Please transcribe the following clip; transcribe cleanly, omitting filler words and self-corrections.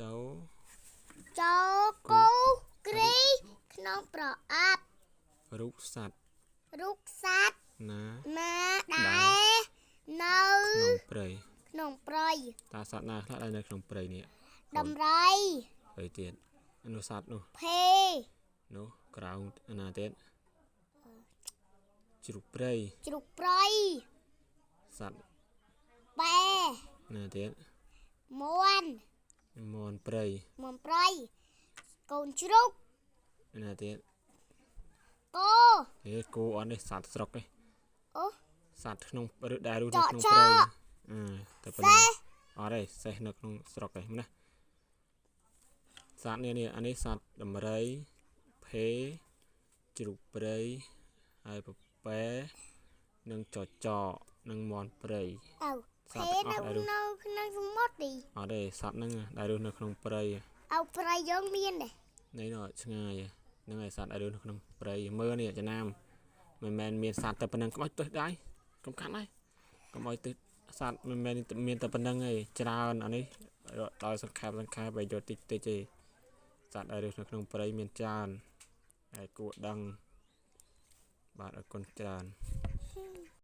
ចូល ចូល គូ គូគ្រីក្នុងប្រអប់ រូបសត្វ រូបសត្វ ណា ណា ដែ ដែលនៅ ក្នុងព្រៃ ក្នុងព្រៃ តើសត្វណាខ្លះដែលនៅក្នុងព្រៃនេះ ដំរី អីទៀតនោះសត្វនោះ ភេ នោះក្រៅអាណាទៀតជ្រូកព្រៃ ជ្រូកព្រៃ សត្វ បែ ណាទៀត មាន់ មាន់ព្រៃ មាន់ព្រៃកូនជ្រូក អាណាទៀត គោ ហេគោអត់នេះសត្វស្រុកទេ អូ សត្វក្នុងឬដែលរស់នៅក្នុង ចក ព្រៃអឺតែប៉ុណ្ណឹង សេះ អត់ទេសេះនៅក្នុងស្រុកទេណាសត្វនេះនេះអានេះសត្វដំរីភេជ្រូកព្រៃហើយពពែនិងចចកនិងមាន់ព្រៃ អៅ សត្ ភេ វទាំងអស់ នៅ ដែលរស់ នៅក្នុងសមុទ្រទី អត់ទេសត្វហ្នឹងដែលរស់នៅក្នុងព្រៃ អៅព្រៃយើងមានទេ នេះនោះឆ្ងាយហ្នឹងហើយសត្វដែលរស់នៅក្នុងព្រៃមើលនេះចំណាំមិនមែនមានសត្វតែប៉ុណ្្នឹងកុំឲ្យទើសដៃកុំកាត់ដៃកុំឲ្យទើសសត្វមិនមែនមានតែប៉ុណ្្នឹងទេច្រើនអានេះដោយសង្ខេបសង្ខេបឲ្យយកតិចតិចទេសត្វដែលរស់នៅក្នុងព្រៃមានច្រើនហើយគួរដឹងបាទអរគុណច្រើន